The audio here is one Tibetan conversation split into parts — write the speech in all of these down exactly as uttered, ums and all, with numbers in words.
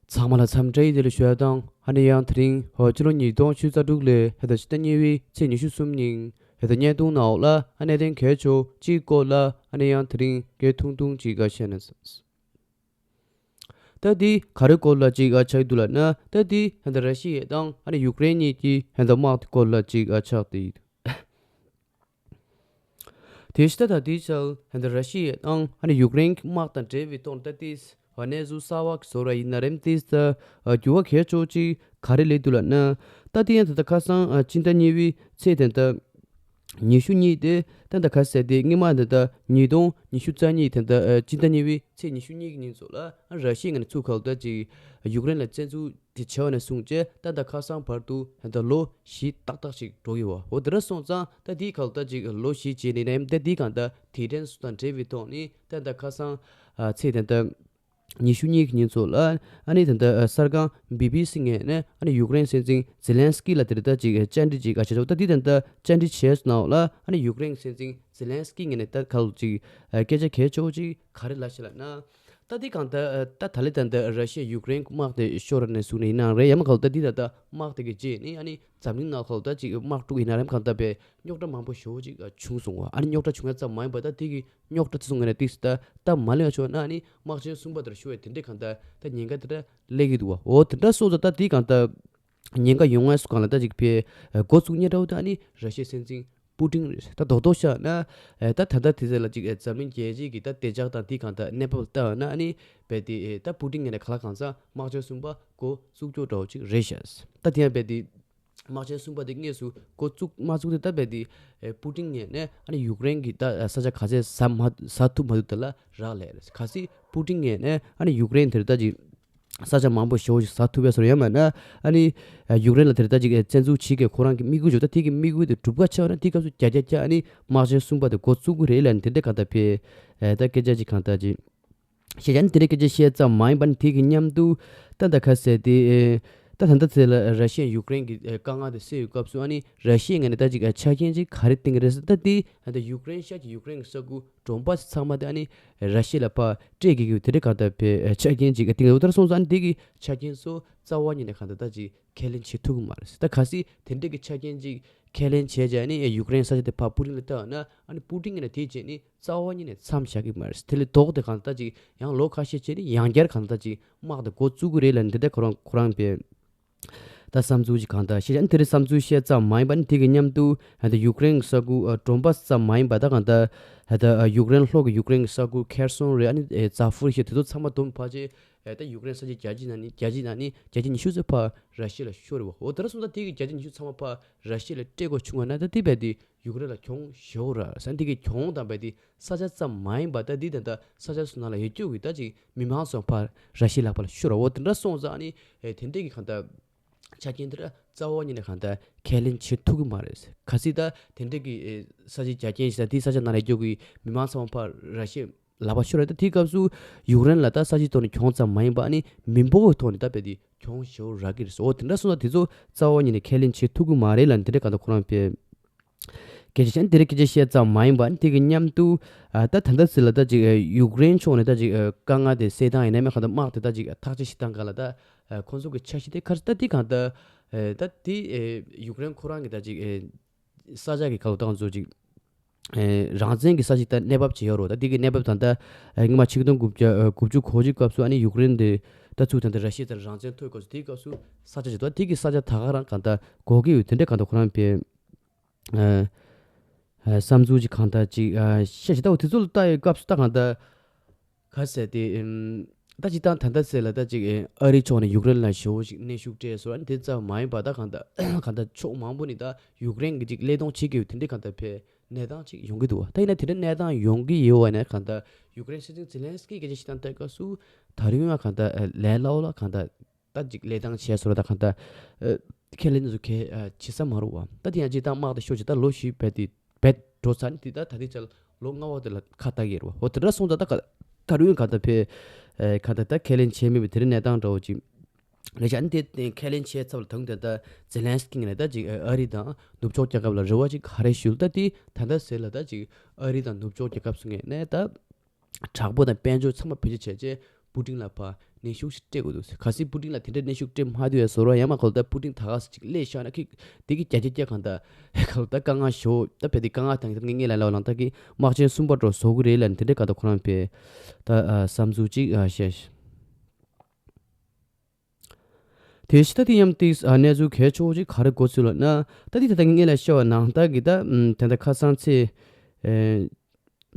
ཚང་མ་ལ་འཚམས་འདྲི་ཡི་དེ་ལ་ཞུ་ཡ་དང་། ཨ་ནི་ཡང་དེ་རིང་ཧོ་ཕྱི་ལོ་ཉིས་སྟོང་ཆུ་ཚ་དྲུག་ལོའི་ཧེ་ད་ཕྱི་ཟླ་གཉིས་པའི་ཚེས་ཉི་ཤུ་གསུམ་ཉིན་ཧེ་ད་བརྙན་ཐུང་ནང་འོག་ལ་ཨ་གནད་དོན་གལ་ཆེ་བོ་གཅིག་སྐོར་ལ་ཨ་ནི་ཡང་དེ་རིང་སྐད་ཐུང་ཐུང་ཅིག་ཨ་བཤད་ན། ད་འདི་ག་རེ་སྐོར་ལ་ཅིག་ཨ་ཆགས་ཀྱི་འདུག་ལབ་ན། ད་འདི་ཧེ་ད་ར་ཤི་ཡ་དང་ཨ་ནི་ཡུཀ་རེན་གཉིས་ཀྱི་ཧེ་ད་དམག་དེ་སྐོར་ལ་ཅིག་ཨ་ཆགས་ཏེ། དེ་ཕྱི་ད་ད་དེའི་ཆར་ཧན་ད་ར་ཤི་ཡ་དང་ཨ་ནི་ཡུཀ་རེན་གྱི་དམག་དང་འབྲེལ་བའི་ཐོག་ད་ཏིས་ཧ་གནས་ཚུལ་གསར་བ་བཟོ་ར་ཡིན་ན་རེམ། ཏིས་ད་འགྱུར་བ་གལ་ཆེ་ཅིག་ག་རེ་སླེབས་འདུག་ལབ་ན། ད་དེ་ཡང་ད་ད་ཁ་སང་ཨ་སྤྱི་ཟླ་གཉིས་པའི་ཚེས་དེ་ད་ཉི་ཤུ་གཉིས་དེ་ད་ད་ཁ་ཟེར་དེ་སྔོན་མ་ད་ད་ཉིས་སྟོང་ཉི་ཤུ་རྩ་གཉིས་དེ་ད་ཨ་སྤྱི་ཟླ་གཉིས་པའི་ཚེས་ཉི་ཤུ་གཉིས་ཀྱི་ཉིན་ཚོ་ལ་ཨ་ར་ཤི་ཡ་ངོས་ནས་ཚུར་ཁག་ད་ཅིག་ཡུཀ་རེན་ལ་བཙན་འཛུལ་དེ་བྱས་པ་ནས་བཟུང་བྱས་ད་ལྟ་ཁ་སང་བར་དུ་ད་ལོ་བཞི་ཏག་ཏག་ཅིག་འགྲོ་གི་ཡོད་པ། འོ་དེ་འདྲ་སོང་ཙང་ད་དེའི་ཁ་ལ་ད་ཅིག་ལོ་བཞི་རྗེས་ནས་ནས་ད་དེའི་སྒང་ད་དེ་དྲན་སུ་དང་འབྲེལ་བའི་ཐོག་ནས་ད་ལྟ་ཁ་སང་ཨ་ཚེས་ད་ལྟ་ཉི་ཤུ་གཉིས་ཀྱི་ཉིན་ཚོ་ལ་ཨ་ནི་ད་ལྟ་གསར་ཁང་བི་བི་སི་ངོས་ནས་ཨ་ནི་ཡུཀ་རེན་སྲིད་འཛིན་ཛེ་ལན་སི་ཀི་ལ་དེ་རིང་ད་ཅིག་བཅར་འདྲི་ཅིག་ཨ་བྱས་ཆོག་ད་དེ་ད་ལྟ་བཅར་འདྲི་བྱས་སོང་ལ་ཨ་ནི་ཡུཀ་རེན་སྲིད་འཛིན་ཛེ་ལན་སི་ཀི་ངོས་ནས་ད་ཁ་ལ་ཅིག་སྐད་ཆ་གལ་ཆེ་བོ་ཅིག་ག་རེ་ལབ་ཤག་ལབ་ན། ད་འདི་གང་ལྟར་ད་ད་ལེ་ད་ལྟ་ར་ཤི་ཡ་ཡུཀ་རེན་དམག་དེ་ཤོར་ནས་བཟུང་ནས་ཡིན་ནའང་རེད། ཡང་མ་གང་ལྟར་འདི་ད་ལྟ་དམག་དེ་གི་རྗེས་ནས་ཨ་ནི་འཛམ་གླིང་ནང་གང་ལྟར་ཅིག་དམག་འཁྲུག་ཡིན་ན་རེད། གང་ལྟར་པའི་རྙོག་དྲ་མང་པོ་ཞེ་པོ་ཅིག་བྱུང་སོང་བ། ཨ་ནི་རྙོག་དྲ་བྱུང་ཡ་ཙམ་མ་ཡིན་པ་ད་དེ་གི་རྙོག་དྲ་དེ་སོང་ངས་ན་ཏིག་ད་ད་མ་ལེགས་ཆོག་ན་ཨ་ནི་དམག་ཆེན་གསུམ་པ་དེར་ཤོར་བའི་དེ་འདྲས་གང་ལྟར་ད་ཉེན་ཁ་དེ་འདྲ་སླེབས་ཀྱི་འདུག་བ། འོ་དེ་འདྲ་སོང་ཙང་ད་འདི་གང་ལྟར་ཉེན་ཁ་ཡོང་ངེས་སུ་གང་ལ་ད་ཅིག་ཕའི་འགོ་བཙུགས་ཉེ་འདྲ་བོ་ད་ཨ་ནི་ར་ཤི་ཡའི་སྲིད་འཛིན་པུ་ཏིན་རེད། ད་རྡོག་རྡོག་བཤད་ན་ཨེ་ད་ད་ལྟ་དེ་ཚོ་ལ་ཅིག་ཨེ་འཛམ་གླིང་རྒྱལ་སྤྱིའི་གི་ད་བདེ་འཇགས་དང་དེ་གང་ད་གནས་བབ་ལ་ལྟ་བ་ན་ཨ་ནི་རྦད་དེ་ཨེ་ད་པུ་ཏིན་ངོས་ནས་ག་ལ་གང་ཚང་དམག་ཆེན་གསུམ་པ་འགོ་བཙུགས་ཀྱོག་འདྲ་བོ་ཅིག་རེད་ཤག་ད་དེ་ཡང་རྦད་དེ་དམག་ཆེན་གསུམ་པ་དེ་དངོས་སུ་འགོ་བཙུགས་མ་བཙུགས་དེ་ད་རྦད་དེ་ཨེ་པུ་ཏིན་ངོས་ནས་ཨ་ནི་ཡུཀ་རེན་གི་ད་ས་ཆ་ག་ཚད་ཟ་མ་ཟ་ཐུབ་མ་ཐུབ་དེ་ལ་རག་ལས་རེད། གལ་སྲིད་པུ་ཏིན་ངོས་ནས་ཨ་ནི་ཡུཀ་རེན་དེར་ད་ཅིག་ས་ཆ་མང་པོ་ཞེ་པོ་ཞིག་ཟ་ཐུབ་པའི་བཟོ་འདྲ་ཡང་མིན་ན། ཨ་ནི་ཡུཀ་རེན་ལ་དེར་ལྟ་ཅིག་བཙན་འཛུལ་བྱེད་མཁན་ཁོ་རང་གི་དམིགས་ཡུལ་བྱུང་ད་དེ་གི་དམིགས་ཡུལ་དེ་འགྲུབ་ཁ་ཆགས་ན་དེ་སྐབས་སུ་བརྒྱ་ཆ་བརྒྱ་ཨ་ནི་དམག་ཆེན་གསུམ་པ་དེ་འགོ་བཙུགས་ཀྱི་རེད་ལབ་ནས་དེ་འདྲ་ག་ད་ཕེ་ད་སྐད་ཆ་ཅིག་གང་ལྟར་ཅིག་བཤད་ཀྱང་དེ་འདྲ་སྐད་ཆ་བཤད་ཙམ་མ་ཡིན་པ་ནི་དེ་གི་མཉམ་དུ་ད་ད་ཁ་ཟེར་དེ་ད་ད་ད་ཚེ་ལ་ར་ཤི་ཡ་ཡུཀ་རེན་གི་དཀའ་ངལ་དེ་སེལ་བའི་སྐབས་སུ་ཨ་ནི་ར་ཤི་ཡ་ངོས་ནས་ད་ཅིག་ཆ་རྐྱེན་ཅིག་ག་རེ་བཏིང་གི་རེད་ཟེར་ད་དེ་ད་ཡུཀ་རེན་ཤར་གྱི་ཡུཀ་རེན་གི་ས་ཁུལ་ཌོན་བྷ་སི་ཚང་མ་དེ་ཨ་ནི་ར་ཤི་ཡ་ལ་ཕར་སྤྲད་དགོས་ཀྱི་དེ་འདྲ་གང་ལྟར་བའི་ཆ་རྐྱེན་ཅིག་བཏིང་འདུག་ད་སོང་ཙང་ཨ་ནི་དེ་གི་ཆ་རྐྱེན་ཚོ་རྩ་བ་ཉིད་ནས་གང་ལྟར་ད་ཅིག་ཁས་ལེན་བྱེད་ཐུབ་ཀྱི་མ་རེད། ད་གལ་སྲིད་དེ་འདྲ་གི་ཆ་རྐྱེན་ཅིག་ཁས་ལེན་བྱས་རྗེས་ཨ་ནི་ཡུཀ་རེན་ས་ཆ་དེ་ཕར་པུ་ཏིན་ལ་སྟེར་བ་ན་ཨ་ནི་པུ་ཏིན་གྱིས་ནི་དེའི་རྗེས་ནི་རྩ་བ་ཉིད་ནས་མཚམས་བཞག་གི་མ་རེད། དེ་ལས་ལྡོག་སྟེ་གང་ལྟར་ཅིག་ཡང་ལོ་ཁ་ཤས་རྗེས་ནི་ཡང་བསྐྱར་གང་ལྟར་ཅིག་དམག་དེ་འགོ་བཙུགས་ཀྱི་རེད་ལབ་ནས་དེ་འདྲ་ཁོ་རང་ཁོ་རང་པའི་ད་བསམ་ཚུལ་ཅིག་གང་ལྟར་བཤད་ཀྱང་དེ་རིང་བསམ་ཚུལ་བཤད་ཙམ་མ་ཡིན་པ་ནི་དེ་གི་མཉམ་དུ་ད་ཡུཀ་རེན་གྱི་ས་ཁུལ་ཌོན་བྷ་སི་ཙམ་མ་ཡིན་པ་ད་གང་ལྟར་ད་ཡུཀ་རེན་ལྷོ་གི་ཡུཀ་རེན་གྱི་ས་ཁུལ་ཁེར་སོན་རེད། ཨ་ནི་ཛ་ཕུ་རི་ཤ་དེ་ཚོ་ཚང་མ་བསྡོམས་ཕལ་ཆེར་ད་ཡུཀ་རེན་ས་ཆ་བརྒྱ་ཅིག་ནང་ནས་བརྒྱ་ཅིག་ནང་ནས་བརྒྱ་ཆ་ཉི་ཤུ་ཙམ་ཕར་ར་ཤི་ཡ་ལ་ཤོར་རེད་བ། འོ་དེ་འདྲ་སོང་ཙང་དེ་གི་བརྒྱ་ཆ་ཉི་ཤུ་ཚང་མ་ཕར་ར་ཤི་ཡ་ལ་སྤྲད་དགོས་བྱུང་བ་ན་ད་དེ་རྦད་དེ་ཡུཀ་རེན་ལ་གྱོང་ཞེ་པོ་རག་ས་འདི་གི་གྱོང་དང་རྦད་དེ་ས་ཆ་ཙམ་མ་ཡིན་པ་ད་འདི་ད་ལྟ་ས་ཆ་སོ་ནང་ལ་ཡོད་རྒྱུ་གི་ད་ཅིག་མི་མང་ཚོ་ཕར་ར་ཤི་ཡའི་ལག་པ་ལ་ཤོར་བ། འོ་དེ་འདྲ་སོང་ཙང་ཨ་ནི་ཨེ་དེ་འདྲས་ཀྱི་གང་ལྟར་ཆ་རྐྱེན་དེ་འདྲ་རྩ་བ་ཉིད་ནས་གང་ལྟར་ཁས་ལེན་བྱེད་ཐུབ་ཀྱི་མ་རེད། གལ་སྲིད་ད་དེ་འདྲས་ཀྱི་ཨེ་ས་ཆའི་རྒྱ་རྐྱེན་ཞིག་དང་དེའི་ས་ཆ་ནང་ལ་ཡོད་རྒྱུ་གི་མི་མང་ཚོ་ཕར་ར་ཤི་ཡའི་ལག་པ་ཤོར་བ་ད་དེའི་སྐབས་སུ་ཡུཀ་རེན་ལ་ད་ས་ཆའི་ཐོག་ནས་གྱོང་ཙམ་མ་ཡིན་པ་ཨ་ནི་མི་འབོར་གྱི་ཐོག་ནས་ད་རྦད་དེ་གྱོང་ཞེ་པོ་རག་གི་རེད་ཟེར། འོ་དེ་འདྲ་སོང་ཙང་དེ་ཚོ་རྩ་བ་ཉིད་ནས་ཁས་ལེན་བྱེད་ཐུབ་ཀྱི་མ་རེད་ལབ་ནས་དེ་འདྲ་གང་ལྟར་ཁོ་རང་པའི་སྐད་ཆ་བཤད་དེ་རིང་སྐད་ཆ་བཤད་ཙམ་མ་ཡིན་པ་ནི་དེ་གི་མཉམ་དུ་ཨ་ད་ད་ལྟ་ཚེ་ལ་ད་ཅིག་ཨ་ཡུཀ་རེན་ཕྱོགས་ནས་ད་ཅིག་ཨ་དཀའ་ངལ་དེ་སེལ་སྟངས་ཡིན་ན་མིན་གང་ལྟར་དམག་དེ་ད་ཅིག་ཨ་ཐག་གཅོད་བྱེད་སྟངས་སྒང་ལ་ད་ཨ་ཁོང་ཚོ་གི་འཆར་གཞི་དེ་ག་རེ་ད་དེ་གང་ལྟར་ཨ་ད་དེ་ཨ་ཡུཀ་རེན་ཁོ་རང་གི་ད་ཅིག་ཨ་ས་ཆ་གི་ཁ་ལོ་ཏང་ཚོ་ཅིག་ཨ་རང་བཙན་གྱི་ས་ཆ་ད་གནས་བབ་ཅིག་ཡོད་རེད། ད་དེ་གི་གནས་བབ་དང་ད་ཨ་སྔོན་མ་ཆིག་སྟོང་དགུ་བརྒྱ་ཨ་དགུ་བཅུ་གོ་གཅིག་སྐབས་སུ་ཨ་ནི་ཡུཀ་རེན་དེ་ད་ཚུར་ད་ལྟ་ར་ཤི་ཡ་དང་རང་བཙན་ཐོབ་སྐབས་སུ་དེའི་སྐབས་སུ་ས་ཆ་ཅིག་འདུག་དེ་གི་ས་ཆ་ད་ག་རང་གང་ལྟར་དགོས་ཀྱི་ཡོད། དེ་འདྲ་གང་ལྟར་ཁོ་རང་པའི་ཨ་ཨ་བསམ་ཚུལ་ཅིག་གང་ལྟར་ཅིག་ཨ་བཤད་ཅིག་ད་འོ་དེ་ཚོ་ལ་ལྟ་ཡི་སྐབས་སུ་ད་གང་ལྟར་ག་ཟེར་དེ་ཨམ་ད་ཅིག་ད་ད་ལྟ་ཟེར་ལ་ད་ཅིག་ཨ་རིའི་ཕྱོགས་ནས་ཡུཀ་རེན་ལ་ཞེ་པོ་ཅིག་གནོན་ཤུགས་སྤྲད་སོང་། ཨ་ནི་དེ་ཙམ་མ་ཡིན་པ་ད་གང་ལྟར་གང་ལྟར་ཕྱོགས་མང་པོ་ནས་ད་ཡུཀ་རེན་གྱི་ཅིག་བློས་གཏོང་བྱེད་ཀྱི་ཡོད། དེ་འདྲའི་གང་ལྟར་བའི་གནས་སྟངས་ཅིག་ཡོང་གི་འདུག་བ། ད་ཡིན་ན་དེ་འདྲའི་གནས་སྟངས་ཡོང་གི་ཡོད་པ་ནས་གང་ལྟར་ཡུཀ་རེན་སྲིད་འཛིན་ཛེ་ལན་སི་ཀི་སྐད་ཆ་བཤད་སྟངས་ལྟར་སྐབས་སུ་ད་རུང་ཡང་གང་ལྟར་ཨ་ལས་སླ་པོ་ལ་གང་ལྟར་ད་ཅིག་ལས་སྟངས་བྱས་སོང་ར། ད་གང་ལྟར་ཨ་ཁས་ལེན་ཚོ་གལ་ཨ་བྱེད་ས་མ་རུང་བ། ད་དེ་ཡང་ཅིག་ད་དམག་དེ་ཤོར་ཅིག་ད་ལོ་བཞི་བས་དེ་བས་འགྲོ་ཚར་ནི་དེ་ད་ད་ལྟའི་ཆར་ལོ་ལྔ་པ་དེ་ལ་ཁ་གཏད་ཀྱི་རེད་བ། འོ་དེ་འདྲ་སོང་ཙང་ད་ག་ད་རུང་གང་ལྟར་བས་ཨ་གང་ལྟར་ད་ཁས་ལེན་བྱས་མེད་པའི་དེ་རིང་གནས་སྟངས་འདྲ་བོ་ཅིག་རེད་ཤག་ཨ་ནི་དེ་ཁས་ལེན་བྱས་ཚར་བ་ལ་ད་དུང་དེ་ད་ཛེ་ལན་སི་ཀི་ངོས་ནས་ད་ཅིག་ཨ་རི་དང་ནུབ་ཕྱོགས་རྒྱལ་ཁབ་ལ་རེ་བ་ཅིག་ག་རེ་ཞུ་ད་དེ་ད་ལྟ་ཟེར་ལ་ད་ཅིག་ཨ་རི་དང་ནུབ་ཕྱོགས་རྒྱལ་ཁབ་ཚོ་ངོས་ནས་ད་དྲག་པོ་དང་དཔལ་འབྱོར་ཚང་མ་བེད་སྤྱོད་བྱས་རྗེས་ པུ་ཏིན་ལ་ཕར་གནོན་ཤུགས་ཤིག་སྤྲད་དགོས་འདུག་གལ་སྲིད་པུ་ཏིན་ལ་དེ་འདྲ་གནོན་ཤུགས་སྤྲད་མ་ཐུབ་ཡ་བཟོ་ར་ཡང་མ་གོ་ད་པུ་ཏིན་ད་ག་ཟེ་ཅིག་སླེབས་ཤག་ན་ཁི་དེ་གི་བརྒྱ་ཆ་བརྒྱ་གང་ད་ག་ལ་ད་དཀའ་ངལ་ཤོ་ད་བས་དེ་དཀའ་ངལ་དང་དེ་ངས་ངས་ལ་ལ་ལང་ད་གི་དམག་ཆེན་གསུམ་པ་འགྲོ་བཟོ་གི་རེད་ལ་དེ་འདྲ་ག་ད་ཁོ་རང་བས་ད་བསམ་ཚུལ་ཅིག་བཤད། དེ་ཕྱི་ད་དེ་ཡང་ཏིག་གནས་ཚུལ་གལ་ཆེ་བོ་ཅིག་ག་རེ་གོ་ཚུལ་ལ་ན། ད་དེ་ད་ལྟ་ངས་ལ་ཤོ་ནང་ལྟར་གི་ད་དེ་འདྲ་ཁ་སང་ཚེས་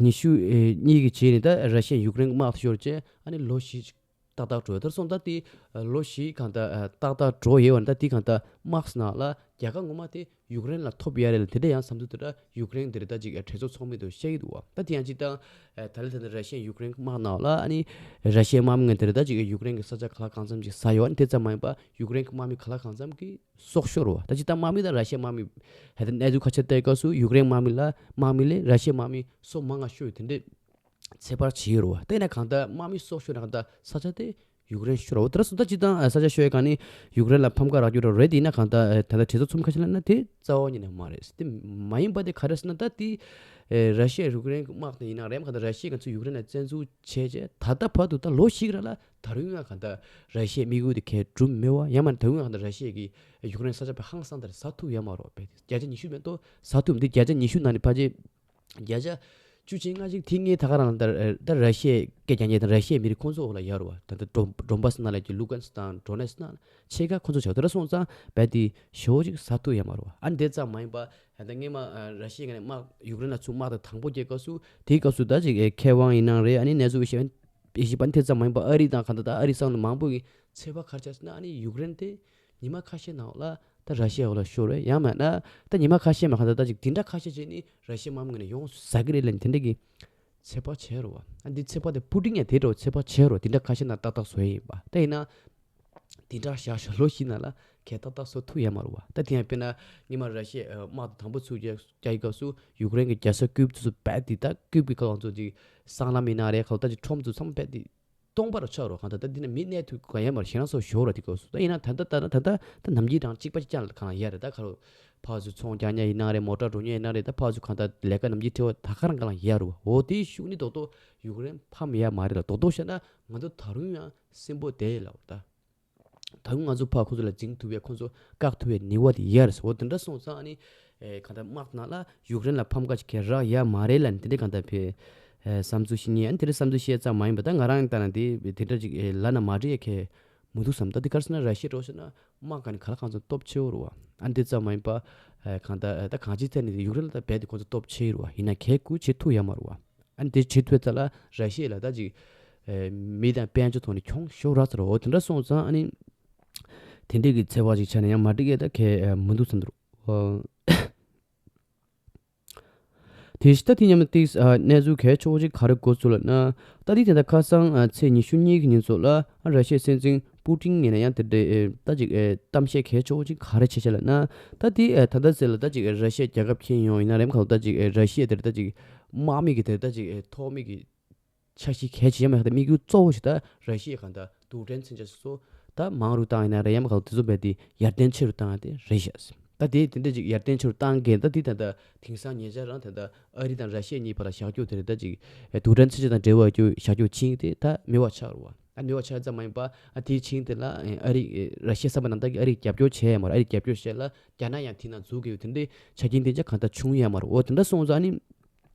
ཉི་ཤུ་གཉིས་ཀྱི་རྗེས་ནས་ད་ར་ཤི་ཡ་ཡུཀ་རེན་དམག་ཤོར་རྗེས་ཨ་ནི་ལོ་བཞི་ཅིག་ཏག་ཏག་འགྲོ་ཡོད། ད་སོང་ད་དེ་ལོ་བཞི་གང་ད་ཏག་ཏག་འགྲོ་ཡོད་བ་ད་དེ་གང་ད་དམག་ནང་ལ་རྒྱལ་ཁ་ངོ་མ་དེ་ཡུཀ་རེན་ལ་ཐོབ་ཡ་རེད་ལ་དེ་འདྲ་ཡང་བསམ་ཚུལ་དེ་འདྲ་ཡུཀ་རེན་དེ་རེད་ད་ཅིག་གྲོས་ཚོགས་ཚོགས་མི་དུ་བཤད་ཀྱི་འདུག་བ། ད་དེ་ཡང་ཅིག་ད་ད་ལེ་ད་ལེ་ར་ཤི་ཡ་ཡུཀ་རེན་དམག་ནང་ལ་ཨ་ནི་ར་ཤི་ཡའི་དམག་མི་ངན་དེ་རེད་ད་ཅིག་ཡུཀ་རེན་གྱི་ས་ཆ་ག་ལ་གང་འཚམ་ཅིག་ཟ་ཡོད་ཨ་ནི་དེ་ཙམ་མ་ཡིན་པ་ཡུཀ་རེན་གྱི་དམག་མི་ག་ལ་གང་འཚམ་གྱི་སྲོག་ཤོར་བ། ད་ཅིག་ད་དམག་མི་དང་ར་ཤི་ཡའི་དམག་མི་ཧེ་ད་གནས་ཚུལ་ཁ་ཆེ་ལྟའི་སྐབས་སུ་ཡུཀ་རེན་དམག་མི་ལ་དམག་མི་ལས་ར་ཤི་ཡའི་དམག་མི་སྲོག་མང་ང་ཤོར་ཡོད་དེ་འདྲས། ཚོད་དཔག་བྱེད་ཡོད་རེད་བ། དེ་ན་གང་ལྟར་དམག་མི་སྲོག་ཤོར་ན་གང་ལྟར་ས་ཆ་དེ་ཡུཀ་རེན་ཤོར་རེད་བ། དེ་ར་སུ་ད་ཅི་དང་ས་ཆ་ཤོར་ཡ་གང་ནི་ཡུཀ་རེན་ལ་ཕམ་ཁ་རག་རྒྱུ་རེད་དེ་ཡིན་ན་གང་ལྟར་ད་ལྟ་གྲོས་ཚོགས་ཚོམ་ཁ་ཤས་ལ་ན་དེ་རྩ་བ་ཉིད་ནས་མ་རེད། དེ་མ་ཡིན་པ་དེ་ག་རེ་ཟེར་ན་ད་དེ་ར་ཤི་ཡ་ཡུཀ་རེན་གྱི་དམག་དེ་ཡིན་ན་རེད་མ་གང་ལྟར་ར་ཤི་ཡ་ག་ཚོད་ཡུཀ་རེན་ལ་བཙན་འཛུལ་བྱས་རྗེས་ད་ལྟ་བར་དུ་ད་ལོ་ཞིག་ར་ལ་ད་རུང་ཡང་གང་ལྟར་ར་ཤི་ཡའི་དམིགས་ཡུལ་དེ་གས་གྲུབ་མེད་བ། ཡང་མ་ད་རུང་ཡང་གང་ལྟར་ར་ཤི་ཡ་གི་ཡུཀ་རེན་ས་ཆ་པའི་ཧང་སང་ད་རེད་ཟ་ཐུབ་ཡ་མ་རོགས་པས་བརྒྱ་ཆ་ཉི་ཤུ་མེད་དོ་ཟ་ཐུབ་འདི་བརྒྱ་ཆ་ཉི་ཤུ་ནང་ནས་ཕལ་ཆེར་བརྒྱ་ཆ་བཅུ་གཅིག་ལྔ་གཅིག་དེ་ངས་ད་ག་རང་ལ་ད་ད་ར་ཤི་ཡའི་སྐད་རྒྱག་མཁན་དང་ར་ཤི་ཡའི་མི་རིགས་ཁོང་ཚོ་འོག་ལ་ཡར་བ་ད་ལྟ་ཌོམ་ཌོམ་པ་སི་ནང་ལ་ཀྱི་ལུ་ཀན་སི་དང་ཌོ་ནེ་སི་ནང་ཆེ་ཁ་ཁོང་ཚོ་བྱ་བ་དེ་འདྲ་སོང་ཙང་རྦད་དེ་ཞེ་པོ་ཅིག་ཟ་ཐུབ་ཡ་མ་རེད་བ། ཨ་འདི་ཙམ་མ་ཡིན་པ་ད་ལྟ་སྔས་མ་ར་ཤི་ཡའི་ངོས་ནས་དམག་ཡུཀ་རེན་ལ་ཚུར་དམག་དང་དང་པོ་སྐྱེལ་སྐབས་སུ་དེའི་སྐབས་སུ་ད་ཅིག་མཁས་དབང་ཡིན་ནའང་རེད། ཨ་ནི་གནས་ཚུལ་ཤེས་ཤེས་པ་ནི་དེ་ཙམ་མ་ཡིན་པ་ཨ་རི་དང་གང་ལྟར་ད་ཨ་རི་སང་ལ་མང་པོ་གི་ཚོད་དཔག་ག་རེ་བྱས་ཟེར་ན་ཨ་ནི་ཡུཀ་རེན་དེ་ཉི་མ་ཁ་ཤས་ནང་ལ་ད་ར་ཤི་ཡའི་འོག་ལ་ཤོར་རེད། ཡང་མིན་ན་ད་ཉི་མ་ཁ་ཤས་མ་གང་ལྟར་ད་ཅིག་དེ་འདྲ་ཁ་ཤས་བྱས་ནི་ར་ཤི་ཡའི་དམག་མི་ངོས་ནས་ཡོངས་སུ་ཟ་གི་རེད་ལབ་ནི་དེ་འདྲ་གི་ཚོད་དཔག་བྱས་རེད་བ། ཨ་འདི་ཚོད་དཔག་དེ་པུ་ཏིན་ཡང་དེ་འདྲ་བ་ཚོད་དཔག་བྱས་རེད་བ། དེ་འདྲ་ཁ་ཤས་ནང་ཏག་ཏག་བཟོ་ཡ་ཡིན་པ། ད་ཡིན་ན་དེ་འདྲ་བཞག་ཞོར་ལོ་བཞི་ནང་ལ་གས་ཏག་ཏག་བཟོ་ཐུབ་ཡ་མ་རེད་བ། ད་དེ་ཡང་དཔེར་ན་སྔས་མ་ར་ཤི་ཡའི་དམག་དང་དང་པོ་ཚུར་རྒྱག་རྒྱག་ཡི་སྐབས་སུ་ཡུཀ་རེན་གྱི་རྒྱལ་ས་ཀིབ་དེ་ཚོ་རྦད་དེ་ད་ཀིབ་ཀྱི་ཁ་ལོང་ཚོ་ཅིག་སྲང་ལམ་ཡིན་ན་རེད་ཁ་ལོ་ད་ཅིག་ཁྲོམ་ཚོ་ཚང་མ་རྦད་དེ་སྟོང་པ་རུ་ཆགས་རོ། གང་ལྟར་ད་འདི་ན་མི་གནས་ཐུབ་གང་ཡང་མ་རེད། ཞེད་སྣང་སོགས་ཞོར་ར་དེ་སྐབས་སུ་ད་ཡིན་ན་ད་ལྟ་ད་ལྟ་ད་ལྟ་ད་ནམ་རྒྱུན་རང་གཅིག་པ་གཅིག་རྐྱང་ལ་གང་ལ་ཡ་རེད། ད་ཁ་ལོ་ཕར་ཚུར་ཚོང་རྒྱག་མཁན་ཡིན་ན་རེད། མོ་ཊ་འགྲོ་མཁན་ཡིན་ན་རེད། ད་ཕར་ཚུར་གང་ལྟར་ལས་ཀ་ནམ་རྒྱུན་བྲེལ་བ་ད་ག་རང་ག་ལ་ཡ་རུ་བ། འོ་དེའི་ཤུགས་ནི་རྡོག་རྡོག་ཡུཀ་རེན་ཕམ་ཡ་མ་རེད་ལ། རྡོག་རྡོག་བཤད་ན་ང་ཚོ་ད་རུང་ཡང་སེམས་པོ་བདེ་ལ་འོ་ད། ད་རུང་ང་ཚོ་ཕར་ཁོ་ཚོ་ལ་འཛིང་ཐུབ་པའི་ཁོ་ཚོ་བཀག་ཐུབ་པའི་ནུས་པ་དེ་ཡོད་རེད། འོ་དེ་འདྲ་སོང་ཙང་ཨ་ནི་ཨེ་གང་ལྟར་དམག་ནང་ལ་ཡུཀ་རེན་ལ་ཕམ་ཁ་ཅིག་གས་རག་ཡ་མ་རེད་ལབ་ནས་དེ་འདྲའི་གང་ལྟར་བས་ཨེ་བསམ་ཚུལ་ཞིག་རྙེད། ཨ་ནི་དེ་འདྲའི་བསམ་ཚུལ་བཤད་ཙམ་མ་ཡིན་པ་ད་ང་རང་ལྟ་ན་དེ་དེ་འདྲ་ཅིག་ཨེ་ལབ་ན་མ་འགྲིག་ཡ་གས་མི་འདུག་བསམ། ད་དེ་ག་རེ་ཟེར་ན་ར་ཤི་ཡ་འགྲོ་ཟེར་ན་དམག་ག་ནས་ག་ལ་གང་འཚམ་སྟོབས་ཆེ་བོ་རེད་བ། ཨ་ནི་དེ་ཙམ་མ་ཡིན་པ་ཨེ་གང་ལྟར་ཨེ་ད་གང་ཅིའི་ཐད་ནས་ཡུཀ་རེན་ལ་ད་རྦད་དེ་ཁོ་ཚོ་སྟོབས་ཆེ་རེད་བ། ཡིན་ན་གས་ཁུར་བྱེད་ཐུབ་ཡ་མ་རེད་བ། ཨ་ནི་དེ་བྱེད་ཐུབ་ཚར་ལ་ར་ཤི་ཡ་ལ་ད་ཅིག་ཨེ་མི་དང་དཔལ་འབྱོར་ཐོག་ནས་གྱོང་ཤོར་རག་ཚར་རོ། དེ་འདྲ་སོང་ཙང་ཨ་ནི་དེ་འདྲས་ཀྱི་ཚོད་དཔག་ཅིག་བྱས་ན་ཡང་མ་འགྲིག་ཡས་ད་གས་ཨེ་མི་འདུག་བསམ་འདུག་ཨོ། དེ་བཞིན་ད་དེ་མཉམ་དུ་ཏིག་ཨ་གནས་ཚུལ་གལ་ཆེ་བོ་ཅིག་ག་རེ་གོ་ཚུལ་ལབ་ན། ད་དེ་དེ་འདྲ་ཁ་སང་ཨ་ཚེས་ཉི་ཤུ་གཉིས་ཀྱི་ཉིན་ཚོ་ལ་ཨ་ར་ཤི་ཡའི་སྲིད་འཛིན་པུ་ཏིན་ངོས་ནས་ཡང་དེ་འདྲའི་ཨེ་ད་ཅིག་ཨེ་གཏམ་བཤད་གལ་ཆེ་བོ་ཅིག་ག་རེ་བྱས་བྱས་ལབ་ན། ད་དེ་ཨེ་ད་ལྟ་ཟེར་ལ་ད་ཅིག་ཨེ་ར་ཤི་ཡ་རྒྱལ་ཁབ་ཁྱེར་ཡོང་ཡིན་ན་རེམ་ཁ་ལ་ད་ཅིག་ཨེ་ར་ཤི་ཡ་དེར་ད་ཅིག་དམག་མི་གི་དེར་ད་ཅིག་ཨེ་ཐོག་མི་གི་འཆར་གཞི་གལ་ཆེ་ཡང་མེད་ཁ་ད་དམིགས་ཡུལ་གཙོ་བོ་ཞིག་ད་ར་ཤི་ཡའི་གང་ད་རྡུལ་ཕྲན་མཚོན་ཆ་སོ་སོ་ད་མང་རུ་བཏང་ཡིན་ན་རེད། ཡང་མ་གང་དེ་ཚོ་རྦད་དེ་ཡར་ལྡན་ཆེ་རུ་བཏང་ཡ་དེ་རེད་ཤག་ད་དེ་དེ་འདྲ་ཅིག་ཡར་ལྡན་ཆེ་རུ་བཏང་མཁན་ད་དེ་ད་ད་དེང་སང་ཉེ་ཆར་རང་ད་ད་ཨ་རི་དང་ར་ཤི་ཡ་གཉིས་བར་ལ་བཞག་རྒྱུ་དེ་རེད། ད་ཅིག་རྡུལ་ཕྲན་མཚོན་ཆ་དང་འབྲེལ་བ་རྒྱུ་བཞག་རྒྱུ་ཕྱིན་དེ་ད་མེད་པ་ཆགས་རུ་བ། ཨ་མེད་པ་ཆགས་ཙམ་མ་ཡིན་པ་ཨ་དེའི་ཕྱིན་དེ་ལ་ཨ་རི་ར་ཤི་ཡ་བསམ་པ་ནང་ལྟར་གྱི་ཨ་རི་རྒྱབ་སྐྱོར་བྱས་ཡ་མ་རེད། ཨ་རི་རྒྱབ་སྐྱོར་བྱས་ལ་རྒྱ་ནག་ཡང་དེ་ནང་འཛུལ་གི་ཡོད། དེ་འདྲའི་ཆ་རྐྱེན་དེ་ཅག་གང་ལྟར་བྱུང་ཡ་མ་རེད། འོ་དེ་འདྲ་སོང་ཙང་ནི།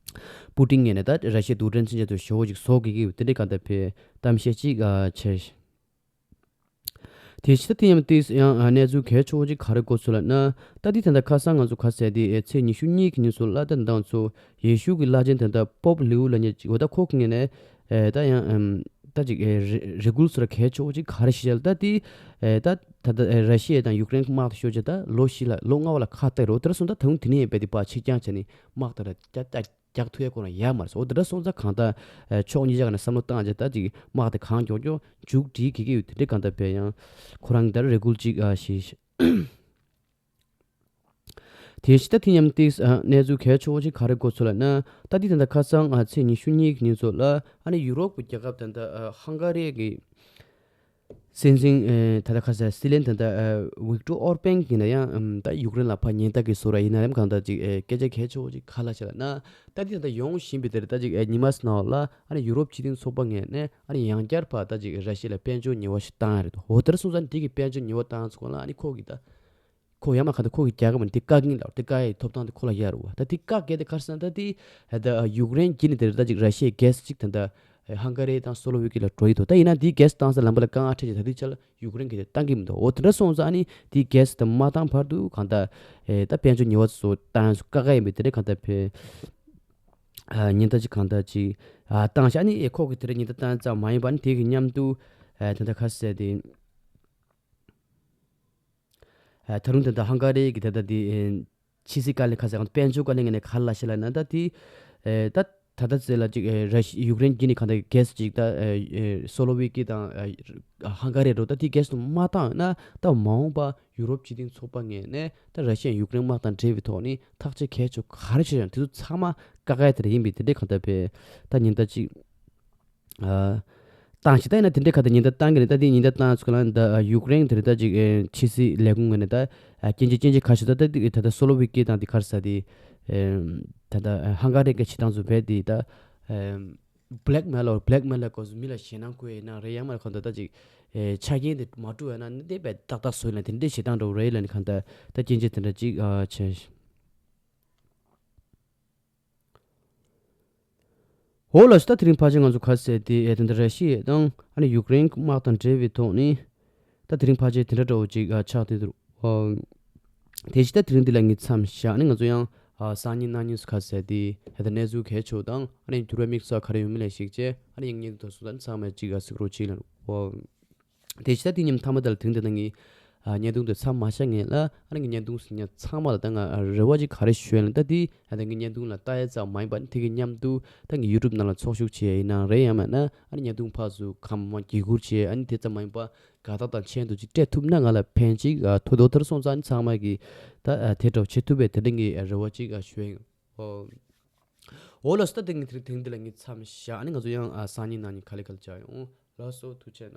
པུ་ཏིན་ངོས་ནས་ད་ར་ཤི་ཡའི་རྡུལ་ཕྲན་མཚོན་ཆ་དེ་ཞེ་པོ་ཅིག་བཟོ་དགོས་ཀྱི་ཡོད། དེ་འདྲའི་གང་ལྟར་བས་གཏམ་བཤད་ཅིག་ཨ་བྱས། དེ་ཕྱི་ད་དེ་མཉམ་དུ་ཡང་ཨ་གནས་ཚུལ་གལ་ཆེ་བོ་ཅིག་ག་རེ་གོ་ཚུལ་ལབ་ན། ད་དེ་ད་ལྟ་ཁ་སང་ང་ཚོ་ག་ཟེར་དེ་ཨེ་ཚེས་ཉི་ཤུ་གཉིས་ཀྱི་ཉིན་ཚོ་ལ་ད་ད་ང་ཚོ་ཡེ་ཤུ་གི་བླ་ཆེན་ད་ལྟ་པོབ་ལིའུ་ལབ་མཁན་ཅིག་འོ་ད་ཁོ་གི་ངོས་ནས་ཨེ་ད་ཡང་ཨམ་ད་ཅིག་ཨེ་རེ་རེ་སྐུལ་ཚུལ་གལ་ཆེ་བོ་ཅིག་ག་རེ་བཤད་ལ་ད་དེ་ཨེ་ད་ད་ད་ཨེ་ར་ཤི་ཡ་དང་ཡུཀ་རེན་གྱི་དམག་དེ་ཤོར་རྗེས་ད་ལོ་བཞི་ལ་ལོ་ལྔ་བ་ལ་ཁ་གཏད་རོ། དེ་འདྲ་སོང་ད་ད་དུང་དེ་ནས་ཡང་རྦད་དེ་ཕར་ཕྱིར་འགྱངས་བྱས་ནས་དམག་དེ་ལ་རྒྱག་རྒྱག་རྒྱག་ཐུབ་ཡ་ཁོ་རང་ཡོད་མ་རེད། འོ་དེ་འདྲ་སོང་ཙང་གང་ལྟར་ཨེ་ཕྱོགས་གཉིས་ཆ་ག་ནས་བསམ་བློ་བཏང་རྗེས་ད་ཅིག་དམག་དེ་གང་མགྱོགས་མགྱོགས་མཇུག་སྒྲིལ་གྱི་གི་ཡོད། དེ་འདྲའི་གང་ལྟར་བས་ཡང་ཁོ་རང་གི་ད་རེ་སྐུལ་ཅིག་ཨ་ཞེས། དེ་ཕྱི་ད་དེ་མཉམ་ཏིག་ཨ་གནས་ཚུལ་གལ་ཆེ་བོ་ཅིག་ག་རེ་གོ་ཚུལ་ལབ་ན། ད་དེ་ད་ལྟ་ཁ་སང་ཨ་ཚེས་ཉི་ཤུ་གཉིས་ཀྱི་ཉིན་ཚོ་ལ་ཨ་ནི་ཡུ་རོབ་ཀྱི་རྒྱལ་ཁབ་ད་ལྟ་ཨ་ཧང་ག་རི་གི་ སྲིད་འཛིན་ཨེ་ད་ལྟ་ཁ་ས་སི་ལེན་ད་ལྟ་ཨེ་ཝིག་ཏོར་ཨོར་པན་གྱིས་ན་ཡང་ཨམ་ད་ཡུཀ་རེན་ལ་ཕར་ཉེན་བརྡ་གི་བཟོ་ར་ཡིན་ན་རེམ་གང་ད་ཅིག་ཨེ་སྐད་ཆ་གལ་ཆེ་བོ་ཅིག་ག་ལ་བཤད་ལ་ན། ད་འདི་ད་ལྟ་ཡོང་བཞིན་པའི་དེར་ད་ཅིག་ཨེ་ཉི་མ་སྣ་ལ་ཨ་ནི་ཡུ་རོབ་སྤྱི་མཐུན་ཚོགས་པ་ངོས་ནས་ཨ་ནི་ཡང་བསྐྱར་ཕར་ད་ཅིག་ར་ཤི་ཡ་ལ་དཔལ་འབྱོར་ཉེས་པ་ཞིག་བཏང་ཡ་རེད་འདུག་འོ་དེར་སོང་ཙང་འདི་གི་དཔལ་འབྱོར་ཉེས་པ་བཏང་ཚུགས་ལ་ཨ་ནི་ཁོ་གི་ད། ཁོ་ཡང་མ་གང་ལྟར་ཁོ་གི་རྒྱལ་ཁབ་ནི་དེ་བཀག་གིན་ལ་དེ་བཀག་ཡའི་ཐོབ་ཐང་དེ་ཁོ་ལ་ཡོད་རེད་བ། ད་དེ་བཀག་གལ་དེ་ག་རེ་ཟེར་ན་ད་དེ་ད་ཡུཀ་རེན་གྱི་ནི་དེ་རེད་ད་ཅིག་ར་ཤི་ཡའི་གྷེ་སི་ཅིག་ད་ད་ཧང་ག་རི་དང་སོ་ལོ་ཝི་ཀི་ལ་འགྲོ་ཡི་འདུག་ད་ཡིན་ན་དེའི་གྷེ་སི་བཏང་ས་ལམ་བུ་ལ་དཀའ་ངལ་འཕྲད་ཅིག་ད་དེ་ཆ་ལ་ཡུཀ་རེན་གྱི་དེ་བཏང་གི་མི་འདུག་འོ་དེ་འདྲ་སོང་ཙང་ཨ་ནི་དེའི་གྷེ་སི་དེ་མ་བཏང་བར་དུ་གང་ལྟར་ད་དཔལ་འབྱོར་ཉེས་པ་ཚོ་བཏང་ཡ་ཚོ་བཀག་ག་ཡིན་པའི་དེ་འདྲ་གང་ལྟར་བས་ཉེན་བརྡ་ཅིག་གང་ལྟར་ཅིག་བཏང་ཤག་ཨ་ནི་ཁོ་གི་དེ་འདྲ་ཉེན་བརྡ་བཏང་ཙམ་མ་ཡིན་པ་ཨ་ནི་དེ་གི་མཉམ་དུ་ད་ལྟ་ག་རེ་ཟེར་དེ། ཨ་ད་རུང་ད་ལྟ་ཧང་ག་རི་གི་ད་ལྟ་དེ་ཨེ་ཕྱི་སྲིད་བཀའ་བློན་ཁ་ས་དཔལ་འབྱོར་བཀའ་བློན་ངོས་ནས་ག་རེ་ལབ་ཤག་ལབ་ན་ད་དེ་ཨེ་ད་ད་ལྟ་ཚེ་ལ་ཅིག་ཨེ་ར་ཤི་ཡུཀ་རེན་གྱི་ནི་གང་ལྟར་གྷེ་སི་ཅིག་ད་ཨེ་ཨེ་སོ་ལོ་ཝི་ཀི་དང་ཨ་ཧང་ག་རི་རུ་ད་དེ་གྷེ་སི་དུ་མ་བཏང་ན་ད་མ་འོངས་པ་ཡུ་རོབ་སྤྱི་མཐུན་ཚོགས་པ་ངོས་ནས་ད་ར་ཤི་ཡ་ཡུཀ་རེན་དམག་དང་འབྲེལ་བའི་ཐོག་ནས་ཐག་གཅོད་གལ་ཆེ་ག་རེ་བྱས་ཀྱང་དེ་ཚོ་ཚང་མ་བཀག་ཡ་དེ་རེད་ཡིན་པས་དེ་འདྲའི་གང་ལྟར་བས་ད་ཉེན་བརྡ་ཅིག་ཨ། བཏང་ཞིག་ད་ཡིན་ན་དེ་འདྲའི་ཁ་ད་ཉེན་བརྡ་བཏང་གི་རེད། ད་དེ་ཉེན་བརྡ་བཏང་ཚུལ་ལ་ད་ཡུཀ་རེན་དེ་རེད་ད་ཅིག་ཨེ་ཕྱི་སྲིད་ལས་ཁུངས་ངོས་ནས་ད་ཨ་སྐྱོན་བརྗོད་སྐྱོན་བརྗོད་ཁ་ཤས་ད་ད་དེ་ད་ད་སོ་ལོ་ཝི་ཀི་དང་དེ་ག་རེ་ཟེར་དེ་ཨེ་ད་ད་ཧང་ག་རི་གི་བྱེད་སྟངས་ཚོ་བས་དེ་ད་ཨེ་བྷི་ལེག་མེལ་ལ་བྷི་ལེག་མེལ་ལ་གོ་སོ་མི་ལ་ཞེད་སྣང་བསྐུལ་ཡས་ན་རེད་ཡང་མ་རེད་ཁོ་ད་ད་ཅིག་ཨེ་ཆ་རྐྱེན་དེ་མ་སྤྲོད་ཡས་ན་ནི་དེ་བས་ཏག་ཏག་བཟོ་ཡས་ན་དེ་འདྲའི་བྱེད་སྟངས་འདྲ་བོ་རེད་ལ་ནི་གང་ད་ད་སྐྱོན་བརྗོད་དེ་འདྲ་ཅིག་ཨ་བྱས། འོ་ལགས་སོ། ད་དེ་རིང་ཕལ་ཆེར་ང་ཚོ་ག་རེ་ཟེར་དེ་ཨེ་ད་ལྟ་ར་ཤི་ཡ་དང་ཨ་ནི་ཡུཀ་རེན་དམག་དང་འབྲེལ་བའི་ཐོག་ནས་ད་དེ་རིང་ཕལ་ཆེར་དེ་འདྲ་འདྲ་བོ་ཅིག་ཨ་ཆགས་བསྡད་འདུག་ཨ་དེ་བཞིན་ད་དེ་རིང་འདི་ལ་ངས་མཚམས་བཞག་ཨ་ནི་ང་ཚོ་ཡང་ཨ་སང་ཉིན་གནངས་ཉིན་སུ་ག་རེ་ཟེར་དེ་ཨེ་ད་གནས་ཚུལ་གལ་ཆེ་བ་དང་ཨ་ནི་འགྱུར་བ་དམིགས་བསལ་ག་རེ་ཡོད་མེད་ལ་གཞིགས་བྱས་ཨ་ནི་ཡང་ངས་འདི་དུས་སུ་ད་ཚང་མས་ཅིག་ཨ་གཟིགས་རོགས་བྱེད་ལ། ཨོ། དེ་ཕྱི་ད་དེ་ཉིན་མཐའ་མ་དེ་ལ་དེང་དེ་ན་ངས་ཨ་བརྙན་ཐུང་དེ་མཚམས་མ་བཞག་ངེས་ལ་ཨ་ནི་ངས་བརྙན་ཐུང་ཟིན་ཉ་ཚང་མ་ལ་ད་ང་རེ་བ་ཅིག་ག་རེ་ཞུ་ཡ་ལ་ད་དེ་ཨ་ད་ངས་བརྙན་ཐུང་ལ་ལྟ་ཡ་ཙམ་མ་ཡིན་པ་ནི་དེ་གི་མཉམ་དུ་ད་ངས་ཡུ་ཊུབ་ནང་ལ་ཚོགས་ཞུགས་བྱེད་ཡ་ཡིན་ན་རེད་ཡང་མེད་ན་ཨ་ནི་བརྙན་ཐུང་ཕར་ཚུར་གང་མང་བརྒྱུད་བསྐུར་བྱེད་ཨ་ནི་དེ་ཙམ་མ་ཡིན་པ་དགའ་རྟགས་དང་མཆན་དུ་ཅིག་སྤྲད་ཐུབ་ན་ང་ལ་ཕན་ཅིག་ཨ་ཐོགས་འདུག་དེར་སོང་ཙང་ཨ་ནི་ཚང་མ་གི་ད་ཨ་དེ་འདྲ་བྱེད་ཐུབ་པའི་དེ་འདྲ་ངས་ཨ་རེ་བ་ཅིག་ཨ་ཞུ་ཡ་ཡིན། ཨོ། འོ་ལགས་སོ། ད་དེ་ངས་དེ་དེང་འདི་ལ་ངས་མཚམས་བཞག་ཨ་ནི་ང་ཚོ་ཡང་ཨ་སང་ཉིན་གནངས་ཉིན་ག་ལེ་ག་ལེ་བྱ་ཡོང་། ལགས་སོ། ཐུགས་རྗེ་གནང་།